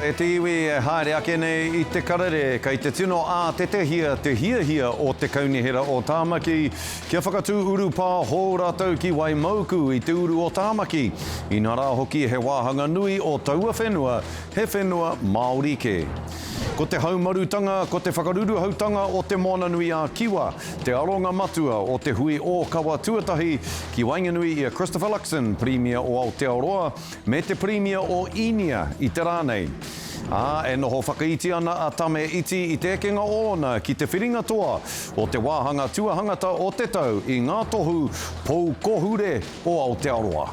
E te iwi e haere ake nei i te karere, kei te tino ātetehia te hiahia o Te Kaunihera o Tāmaki kia whakatū urupā hou rātou ki Waimauku i te uru o Tāmaki, inarā hoki he wāhanga nui o taua whenua he whenua Māori kē. Ko te haumarutanga, ko te whakaruruhautanga o Te Moananui-a-Kiwa te aronga matua o te hui ōkawa tuatahi ki waenganui i a Christopher Luxon, Pirimia o Aotearoa, me te Pirimia o Īnia i te rā nei. Ā, e noho whakaiti ana a Tame Iti i te ekenga ōna ki te whiringa toa o te wāhanga tuahangata o te tau i ngā tohu Pou Kohure o Aotearoa.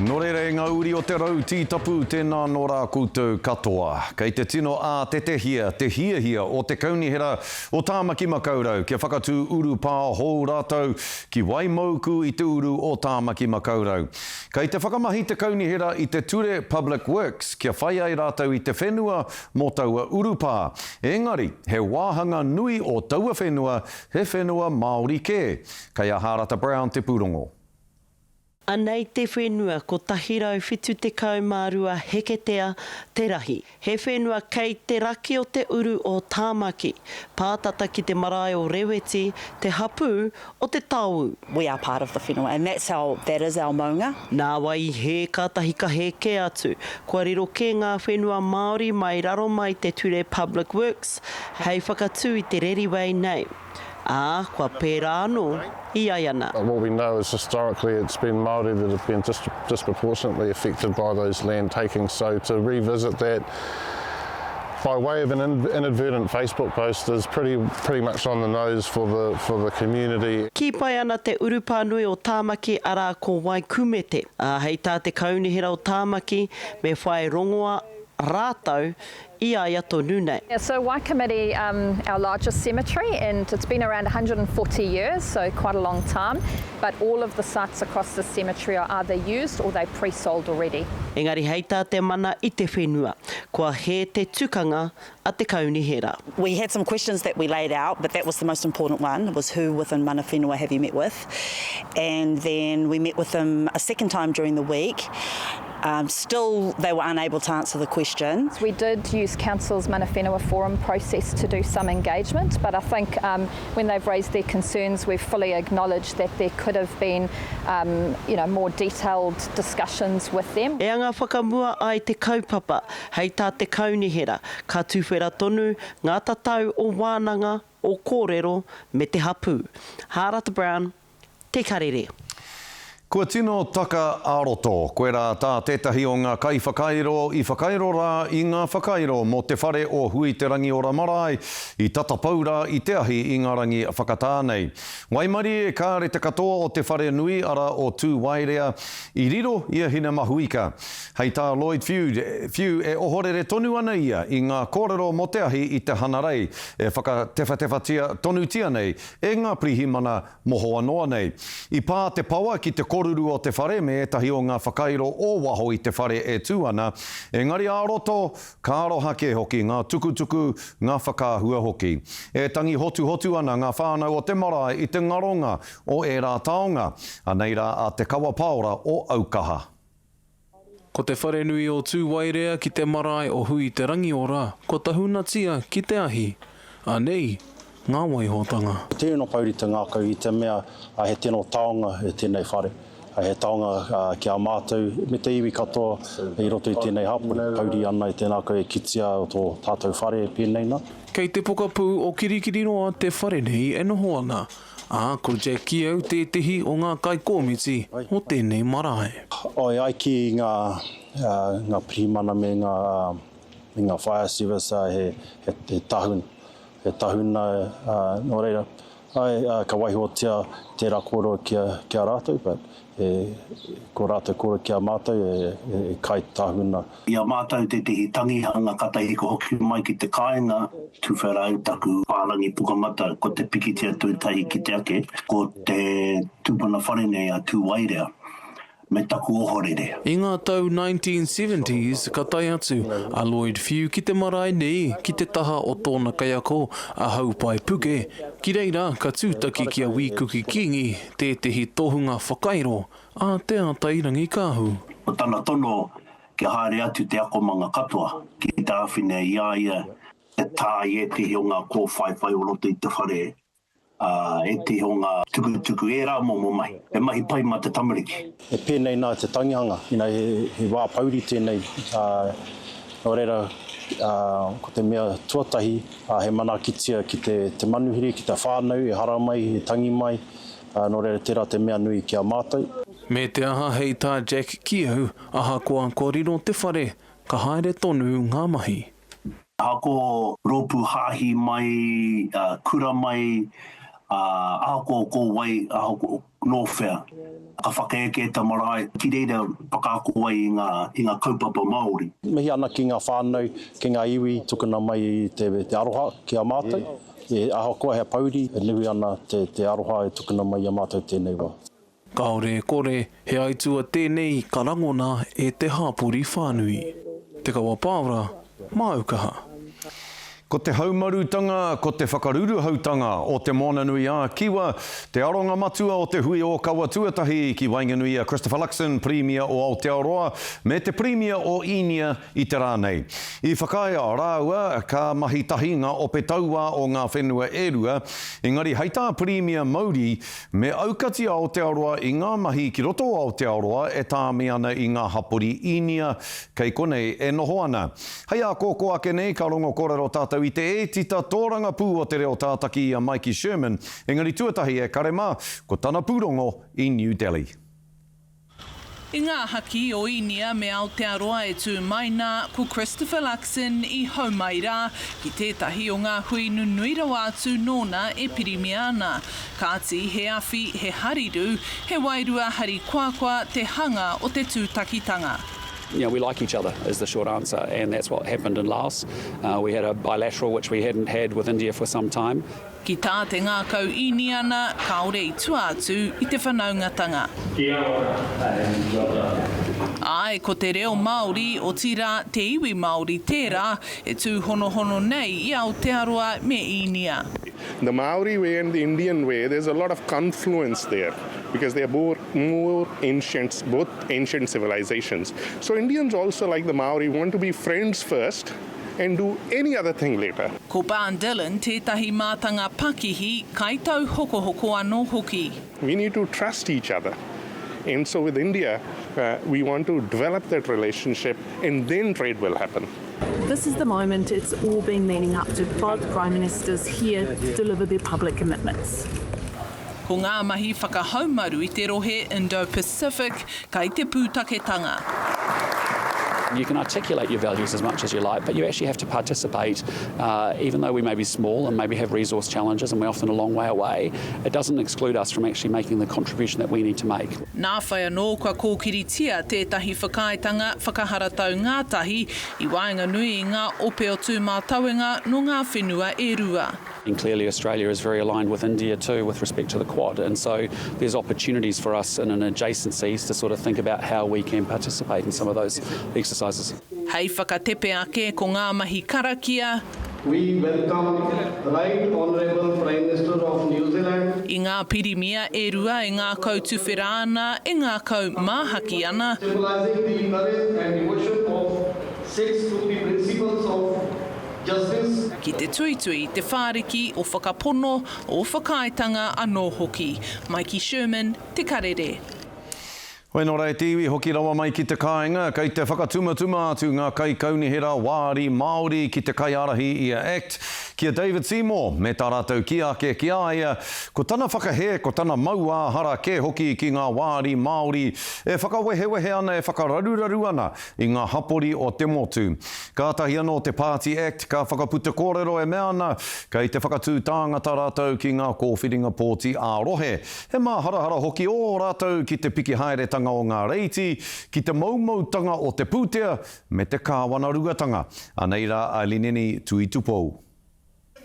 Nō reira e ngā uri o te Rau Tītapu, tēnā anō rā koutou katoa. Kei te tino ātetehia te hiahia o te Kaunihera o Tāmaki Makaurau kia whakatū urupā hou rātou ki Waimouku i te uru o Tāmaki Makaurau. Kei te whakamahi te Kaunihera i te ture Public Works kia whai ai rātou i te whenua mō taua urupā. Engari, he wāhanga nui o taua whenua he whenua Māori kē. Kei a Hārata Brown te pūrongo. Anei te whenua 172 heketea te rahi. He whenua kei te raki o te uru o Tāmaki, pātata ki te marae o Reweti, te hapū o Te Taoū. We are part of the whenua and that's our, that is our maunga. Nāwai i hē kātahi ka hē kē atu, kua riro kē ngā whenua Māori mai raro mai te ture Public Works hei whakatū i te reriwei nei. Ā, kua pērā anō i Iaiana. What we know is historically it's been Māori that have been disproportionately affected by those land takings, so to revisit that by way of an inadvertent Facebook post is pretty, pretty much on the nose for the, for the community. Kī pai ana te urupā nui o Tāmaki arā ko Waikumete, ā, hei tā te Kaunihera o Tāmaki me whai rongoa rātou i a ia tonu nei. Yeah, so Waikumete, um, our largest cemetery, and it's been around 140 years, so quite a long time, but all of the sites across the cemetery are either used or they pre-sold already. Engari hei tā te mana i te whenua, kua hē te tukanga a te kaunihera. We had some questions that we laid out, but that was the most important one, was who within mana whenua have you met with? And then we met with them a second time during the week. Um, still, they were unable to answer the question. We did use Council's Mana Whenua Forum process to do some engagement, but I think um, when they've raised their concerns, we've fully acknowledged that there could have been um, you know, more detailed discussions with them. E anga whakamua ai te kaupapa, hei tā te kaunihera, ka tuwhera tonu ngā tatau o wānanga, o kōrero me te hapū. Hārata Brown, Te Karere. Kua tino taka ā-roto. Koirā tā tētahi o ngā kaiwhakairo i whakairo rā i ngā whakairo mō te whare o Hui Te Rangiora Marae i tata pau rā i te ahi i ngā rangi whakatā nei. Waimarie kāre te katoa o te whare nui arā o Tūwaerea i riro i a Hinemahuika. Hei tā Lloyd Few, Few e ohorere tonu ana ia i ngā kōrero mō te ahi i te Hanarei e whakatewhatewhatia tonutia nei e ngā pirihimana Mohoa noa nei. I pā te pawa ki te koruru o te whare me ētahi o ngā whakairo o waho i te whare e tū ana, engari ā roto, ka aroha kē hoki ngā tukutuku, ngā whakaahua hoki. E tangi hotuhotu ana ngā whānau o te marae i te ngaronga o ērā taonga. Anei rā a Te Kawa Paora o Aukaha. Ko te wharenui o Tūwaerea ki te marae o Hui Te Rangiora kua tahunatia ki te ahi. Anei ngā waihotanga. Tino pouri te ngākau i te mea he tino taonga tēnei whare. He taonga ki a mātou me te iwi katoa i roto i tēnei hapori. Pouri ana i te ngākau e kitea o tō tātou whare e pēnei nā. Kei te pokapū o Kirikiriroa te whare nei e noho ana. Ā, ko Jack Keogh tētehi o ngā kaikōmiti o tēnei marae. E ai ki ngā, ngā pirihimana me ngā, me ngā fire service he, he, he tahuna, he tahuna, nō reira, āe, ka waihotia tērā kōrero ki a, ki a rātou, but e, ko rātou kōrero ki a mātou e, e kai tahuna. I a mātou tētehi tangihanga katahi ka hoki mai ki te kāinga, tuwhera au taku whārangi pukamata ko te pikitia tuatahi kite ake, ko te tupuna whare nei a Tūwairea. Me taku ohorere. I ngā tau 1970s ka tae atu a Lloyd Whiu ki te marae nei ki te taha o tōna kaiako a Haupai Puke, ki reira ka tūtaki ki a Wī Kuki Kīngi, tētehi tohunga whakairo a Te Ātairangikaahu. Ko tana tono kia haere atu te akomanga katoa ki te āwhina i a ia te tā i ētehi o ngā kōwhaiwhai o roto i te whare ā, ētehi o ngā tukutuku, ērā momo mahi. He mahi pai mā te tamariki. E pēnei nā te tangihanga, you know, he, he wā pouri tēnei, ā, nō reira, ā, ko te mea tuatahi, ā, he manaakitia ki te, te manuhiri, ki te whānau e haramai, e tangi mai, ā, nō reira tērā te mea nui ki a mātou. Me te aha hei tā Jack Keogh, ahakoa kua riro te whare, ka haere tonu ngā mahi. Ahakoa rōpū hāhi mai, kura mai, ahakoa ko wai, ahakoa nō whea, ka whakaeke te marae ki reira whakaako ai i ngā, i ngā kaupapa Māori. Mihi ana ki ngā whānau, ki ngā iwi tukuna mai te aroha ki a mātou. Ahakoa he pouri, e nui ana te aroha e tukuna mai i a mātou tēnei wā. Kāore e kore, he aitua tēnei ka rangona e te hāpori whānui. Te Kawa Pāora, māu kaha. Ko te haumarutanga, ko te whakaruruhautanga o Te Moananui-a-Kiwa te aronga matua o te hui ōkawa tuatahi ki waenganui i a Christopher Luxon, Pirimia o Aotearoa, me te Pirimia o Īnia i te rā nei. I whakaae rāua ka mahi tahi ngā ope tauā o ngā whenua e rua, engari hei tā Pirimia Mauri, Me aukati a Aotearoa i ngā mahi ki roto o Aotearoa e tāmi ana i ngā hapori Īnia kei konei e noho ana. Hei ākōkō ake nei ka rongo kōrero tātou i te ētita tōrangapū o te reo tātaki i a Maiki Sherman, engari tuatahi e kare mā, ko tana pūrongo i New Delhi. I ngā haki o Īnia me Aotearoa e tū mai nā, ko Christopher Luxon i hou mai rā ki tētahi o ngā hui nunui rawa atu nōna e pirimia ana. Kāti, he awhi, he harirū, he wairua harikoakoa te hanga o te tūtakitanga. You know, we like each other is the short answer and that's what happened in Laos. We had a bilateral which we hadn't had with India for some time. Ki tā te ngākau Īniana, kāore i tua atu i te whanaungatanga. Kia ora and well done. Āe, ko te reo Māori, otirā, te iwi Māori tērā e tūhonohono nei i Aotearoa me Īnia. The Māori way and the Indian way, there's a lot of confluence there because they are more, more ancient, both ancient civilizations. So Indians also, like the Māori, want to be friends first and do any other thing later. Ko Barn Dillon tētahi mātanga pakihi, kaitauhokohoko anō hoki. We need to trust each other and so with India we want to develop that relationship and then trade will happen. This is the moment it's all been leading up to, both Prime Ministers here to deliver their public commitments. Ko ngā mahi whakahaumaru i te rohe Indo-Pacific kei te pūtaketanga. You can articulate your values as much as you like, but you actually have to participate. Uh, even though we may be small and maybe have resource challenges and we're often a long way away, it doesn't exclude us from actually making the contribution that we need to make. Nā whai anō kua kōkiritia tētahi whakaaetanga whakaharatau ngātahi i waenganui i ngā ope o Tūmātauenga nō ngā whenua e rua. And clearly Australia is very aligned with India too with respect to the Quad and so there's opportunities for us in an adjacencies to sort of think about how we can participate in some of those exercises. Hei whakatepe ake ko ngā mahi karakia. We welcome Right Honourable Prime Minister of New Zealand. I ngā pirimia e rua e ngākau tuwhera ana, e ngākau māhaki ana. Symbolising the courage and devotion of Sikhs to the principles of Justice. Ki te tuitui i te whāriki o whakapono, o whakaaetanga anō hoki. Maiki Sherman, Te Karere. Hoi nō reira te iwi hoki rawa mai ki te kāinga, kei te whakatumatuma atu ngā kaikaunihera wāri Māori ki te kaiārahi i a act, ki a David Seymour, me tā rātou kī ake ki a ia, ko tana whakahē, ko tana mauāhara kē hoki ki ngā wāri Māori e whakawehewehe ana, e whakararuraru ana i ngā hapori o te motu. Kātahi anō te Pāti Act ka whakaputa kōrero e mea ana kei te whakatū tāngata rātou ki ngā kōwhiringa pōti ā-rohe. He māharahara hoki ō rātou ki te piki haeretanga o ngā reiti, ki te moumoutanga o te pūtea me te kāwanaruatanga. Anei rā a Lineni Tuitupou.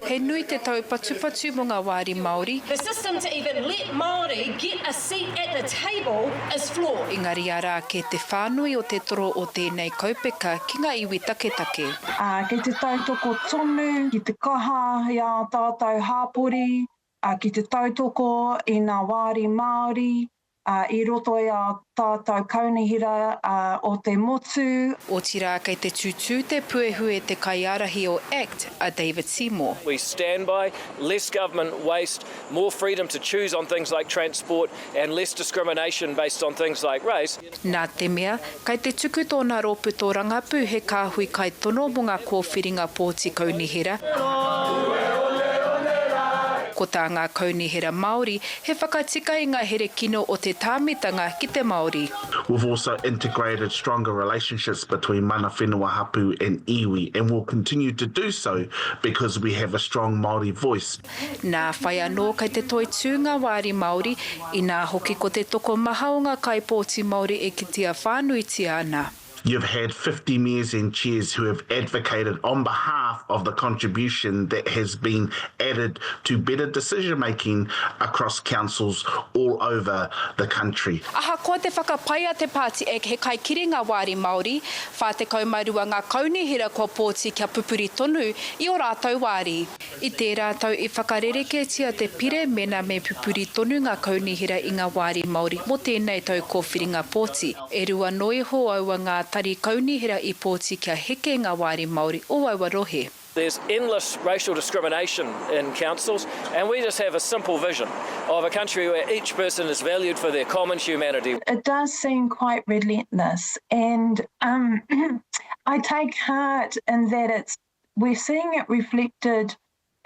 He nui te taupatupatu mō ngā wāri Māori. The system to even let Māori get a seat at the table is flawed. Engari arā kē te whānui o te toro o tēnei kaupeka ki ngā iwi taketake. Ā, kei te tautoko tonu ki te kaha i ā tātou hāpori, ā, ki te tautoko i ngā wāri Māori, ā, i roto i ā tātou kaunihera o te motu. Otirā kei te tutū te puehu e te kaiārahi o act, a David Seymour. We stand by less government waste, more freedom to choose on things like transport and less discrimination based on things like race. Nā te mea, kei te tuku tōna rōpū tōrangapū he kāhui kaitono mō ngā kōwhiringa pōti kaunihera, ko tā ngā kaunihera Māori he whakatika i ngā here kino o te tāmitanga ki te Māori. We've also integrated stronger relationships between mana whenua hapu and iwi and will continue to do so because we have a strong Māori voice. Nā whai anō kei te toitū ngā wāri Māori, inā hoki ko te tokomaha o ngā kaipōti Māori e kitea whānuitia ana. You've had 50 mayors and chairs who have advocated on behalf of the contribution that has been added to better decision making across councils all over the country. Ahakoa te whakapae a te Pāti Act he kaikiri ngā wāri Māori, 42 ngā kaunihera kua pōti kia pupuri tonu i ō rātou wāri. I tērā tau i whakarerekētia te pire mēnā me pupuri tonu ngā kaunihera i ngā wāri Māori mō tēnei tau kōwhiringa pōti. E rua noa iho aua ngā tari kaunihera i pōti kia heke ngā wāri Māori o aua rohe. There's endless racial discrimination in councils and we just have a simple vision of a country where each person is valued for their common humanity. It does seem quite relentless and um I take heart in that it's We're seeing it reflected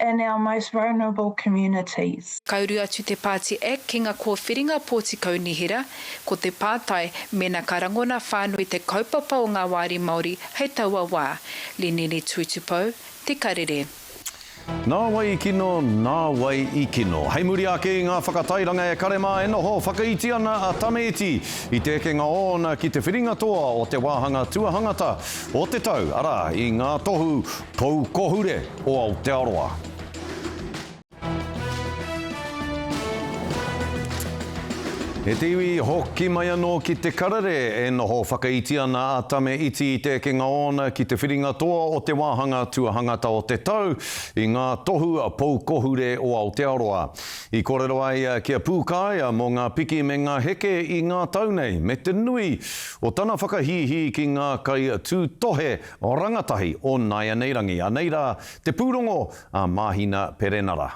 in our most vulnerable communities. Ka uru atu te Pāti Act ki ngā kōwhiringa pōti kaunihera, ko te pātai mēnā ka rangona whānui te kaupapa o ngā wāri Māori hei taua wā. Linene Tuitupou, Te Karere. Nā wai i kino, nā wai i kino. Hei muri ake i ngā whakatairanga e kare mā e noho whakaiti ana a Tame Iti i te ekenga ōna ki te whiringa toa o te wāhanga tuahangata o te tau, arā, i ngā tohu pou kohure o Aotearoa. E te iwi, hoki mai anō ki te karere e noho whakaiti ana a Tame Iti i te ekenga ōna ki te whiringa toa o te wāhanga tuahangata o te tau i ngā tohu pou kohure o Aotearoa. I kōrero ai ki a Pūkāea mō ngā piki me ngā heke i ngā tau nei, me te nui o tana whakahīhī ki ngā kaitūtohe rangatahi o nāianei rangi. Anei rā te pūrongo a Māhina Perenara.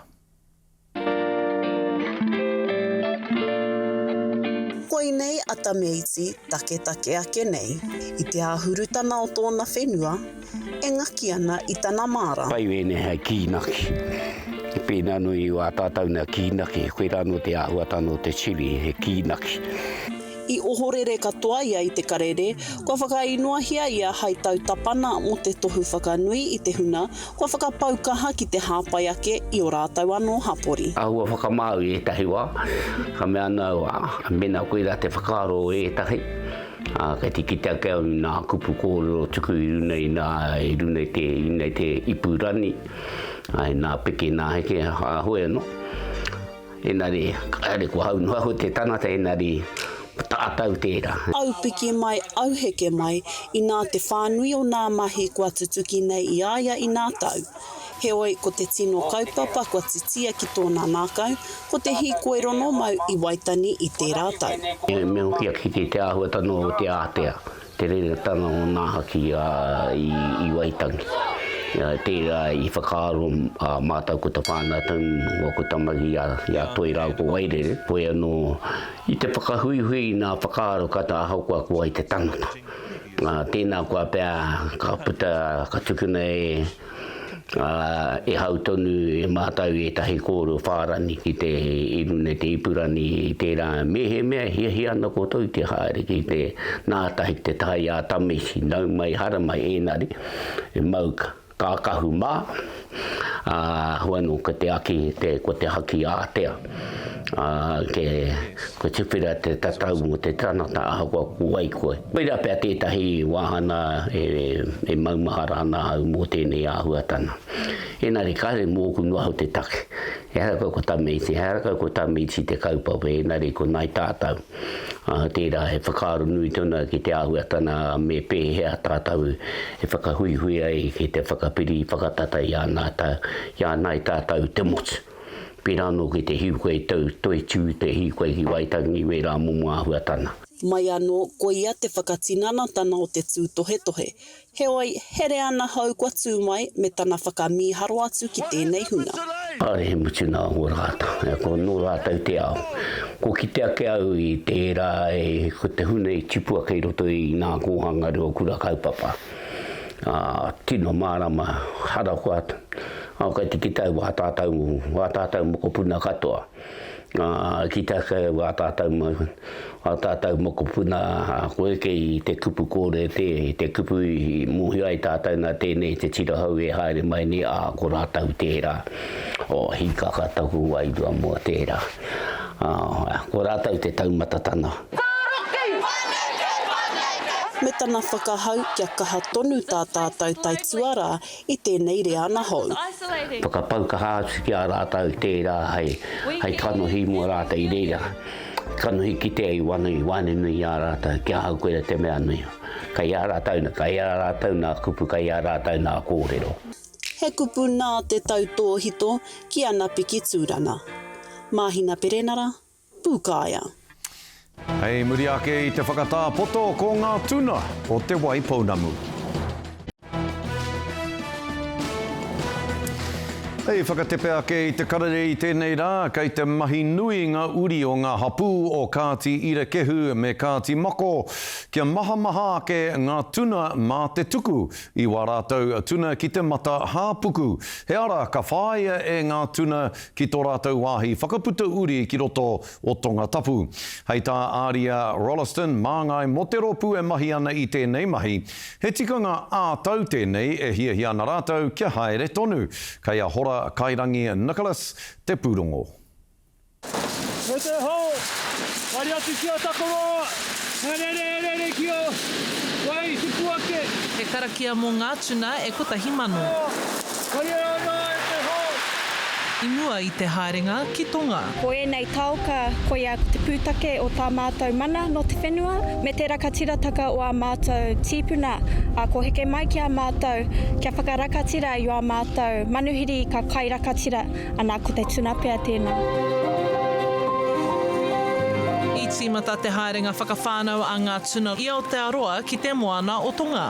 Koinei a Tameiti taketake ake nei, i te āhurutana o tōna whenua, e ngaki ana i tana māra. Pai wēnei hei kīnaki. Pēnā anō i wā tātou nā kīnaki, koirā anō te āhuatanga o te chili, he kīnaki. I ohorere katoa ia i te karere, kua whakainoahia ia hai tautapana mō te tohu whakanui i te huna kua whakapau kaha ki te hāpai ake i ō rātou anō hapori. Āhua whakamā au i ētahi wā, ka mea ana au, ā, mēnā koirā te whakaaro o ētahi, ā, kei te kite ake au i ngā kupu kōrero tuku i runa i nā, i runa i te, i runa i te ipurangi, ā, i nā peke, nā heke, ā, hoi anō. Engari, kāre ko hau noa te tangata, engari, ko tātou tērā. Au piki mai, au heke mai, inā te whānui o nā mahi kua tutuki nei i a ia i nā tau. Heoi, ko te tino kaupapa kua titia ki tōna nākau, ko te hīkoi ronomau i Waitani i tērā tau. Me hoki ake ki te āhuatanga o te ātea. Te reretanga o Nāhaki i Waitangi. Tērā i whakaaro mātou ko te whānau tonu o aku tamariki i a Toi rāua ko Wairere, koe anō i te whakahuihui i ngā whakaaro katoa ahakoa ko wai te tangata. Tēnā koa pea ka puta, ka tukuna e Ā, e hau tonu e mātou ētahi kōrero whārani ki te, i runga i te ipurangi i tērā, mehemea e hiahia ana koutou ki te haere ki te nātahi ki te taha i a Tamesi, nau mai, haramai, ēnari, e mau kākahu mā. Ā, hua anō ko te aki, te, ko te haki ātea, ā, ke, kua tuwhera te tatau mō te tangata ahakoa ko wai koe. Koirā pea tētahi wāhanga e, e maumahara ana au mō tēnei āhuatanga. Engari kāre mōku noa au te take. Ehara kau ko Tamaiti, ehara kau ko Tamaiti te kaupapa, engari ko Ngāi Tātou. Ā, tērā he whakaaro nui tonu ki te āhuatanga me pēhea tātou e whakahuihui ai ki te whakapiri whakatata i a nā tā, i a Ngāi Tātou te motu. Pērā anō ki te hīkoi tau toitū, te hīkoi ki Waitangi, wērā momo āhuatanga. Mai anō, koia te whakatinanatana o te tūtohetohe, Heoi, he reana hou kua tū mai me tana whakamīharo atu ki tēnei hunga. Kāore he mutunga o rātou, ko nō rātou te ao. Ko kite ake au i tērā e, ko te huna i tipu ake i roto i ngā kōhanga reo kura kaupapa. Ā, tino mārama, harakoa, ā, kei te kite au wā tātou, wā tātou mokopuna katoa. Ā, ki te ake au ā tātou, ā tātou mokopuna, ā, ko eke i te kupu kōre te, te kupu i mōhio ai tātou nā tēnei te tira hou e haere mai nei, ā, ko rātou tērā. O, hīkaka taku wairua mō tērā. Ā, ko rātou te taumatatana. Me tana whakahau kia kaha tonu tā tātou taituarā i tēnei reana hou. Whakapau kaha atu ki a rātou tērā hei, hei kanohi mō rātou i reira, kanohi kitea i wano, i waenganui i a rātou, ki ahau koira te mea nui. Kei a rātou, kei a rātou nā kupu, kei a rātou nā kōrero. He kupu nā te tautōhito ki ana piki tūrana. Māhina Perenara, Pūkāea. Hei muri ake i te whakatā poto ko ngā tuna o Te Wai Pounamu. Hei whakatepe ake i te karere i tēnei rā, kei te mahi nui ngā uri o ngā hapū o Kāti Irakehu me Kāti Mako kia mahamaha ake ngā tuna mā te tuku i wā rātou tuna ki te mata hāpuku. He ara ka whāia e ngā tuna ki tō rātou wāhi whakaputa uri ki roto o Tongatapu. Hei tā Aria Rolleston, māngai mō te rōpū e mahi ana i tēnei mahi, he tikanga ā-tau tēnei e hiahia ana rātou kia haere tonu. Kei a Hora Kairangi Nicholas te pūrongo. Me te hou, haere atu ki a Takaroa, he rere e rere ki o wai tupu ake. He karakia mō ngā tuna e 1000. Haere ana e te hou. I mua i te haerenga ki Tonga. Ko ēnei taoka koia ko te pūtake o tā mātou mana nō te whenua me te rakatirataka o ā mātou tīpuna, ā, ko heke mai ki a mātou kia whakarakatira i ā mātou manuhiri ka kai rakatira. Ana, ko te tuna pea tēnā. I tīmata te haerenga whakawhānau a ngā tuna i Aotearoa ki te moana o Tonga.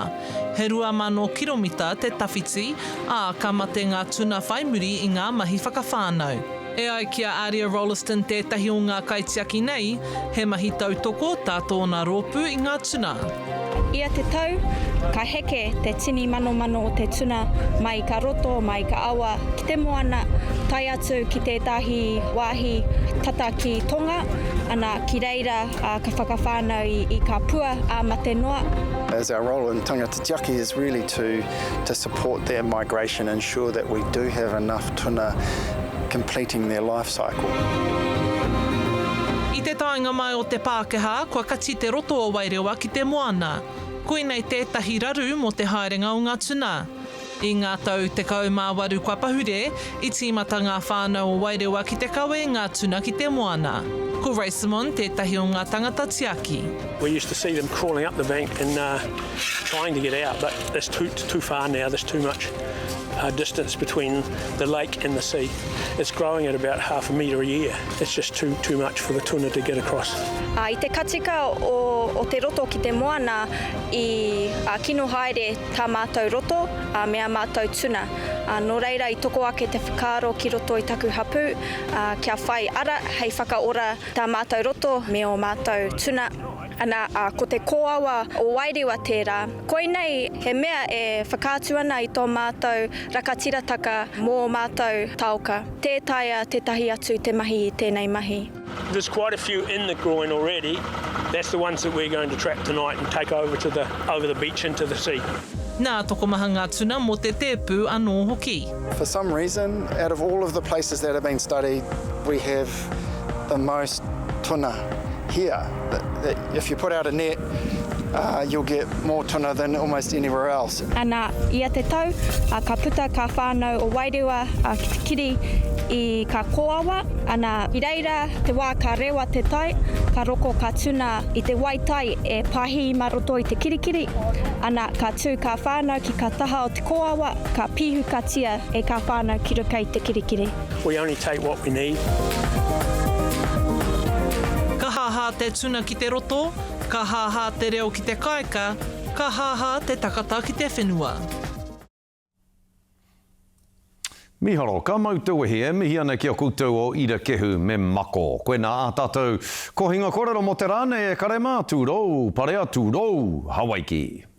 He 2,000 kiromita te tawhiti, ā, ka mate ngā tuna whai muri i ngā mahi whakawhānau. E ai ki a Aria Rolleston tētahi o ngā kaitiaki nei, he mahi tautoko tā tōna rōpū i ngā tuna. Ia te tau, ka heke te tini manomano o te tuna mai i ka roto, mai i ka awa, ki te moana, tae atu ki tētāhi wāhi tata ki Tonga, ana, ki reira ka whakawhānau i ka pua ā mate noa. As our role in Tangata Tiaki is really to to support their migration, ensure that we do have enough tuna completing their life cycle. I te taenga mai o te Pākehā, kua kati te roto o Wairewa ki te moana. Koinei tētahi raru mō te haerenga o ngā tuna. I ngā tau 18 kua pahure, i tīmata ngā whānau o Wairewa ki te kawe i ngā tuna ki te moana. Ko Ray Simon tētahi o ngā tangata tiaki. We used to see them crawling up the bank and trying to get out but it's too too far now, there's too much distance between the lake and the sea. It's growing at about half a metre a year. It's just too too much for the tuna to get across. I te katika o, o te roto ki te moana i kino haere tā mātou roto me ā mātou tuna. Nō reira i toko ake te whakaaro ki roto i taku hapū kia whai ara hei whakaora tā mātou roto me ō mātou tuna. Ana, ā, ko te kōawa o Wairewa tērā. Koinei he mea e whakaatu ana i tō mātou rakatirataka mō ō mātou taoka. Tē taea tētahi atu te mahi i tēnei mahi. There's quite a few in the groin already, that's the ones that we're going to trap tonight and take over to the over the beach into the sea. Nā, tokomaha ngā tuna mō te tēpu anō hoki. For some reason, out of all of the places that have been studied, we have the most tuna here. That if you put out a net, uh, you'll get more tuna than almost anywhere else. Ana, ia te tau, ka puta ka whānau o Wairewa ki te kiri i ka kōawa, ana, i reira te wā ka rewa te tai, ka roko ka tuna i te wai tai e pahī ma roto i te kirikiri, ana, ka tū ka whānau ki ka taha o te kōawa, ka pīhukatia e ka whānau ki ruka i te kirikiri. We only take what we need. Ka hāhā te tuna ki te roto, ka hāhā te reo ki te kāika, ka hāhā te takata ki te whenua. Miharo, ka mau te wehi e mihi ana ki a koutou o Irakehu me Mako. Koinā ā tātou kohinga korero mō te rā nei e kare mā, tūrou, parea, tūrou, Hawaiki.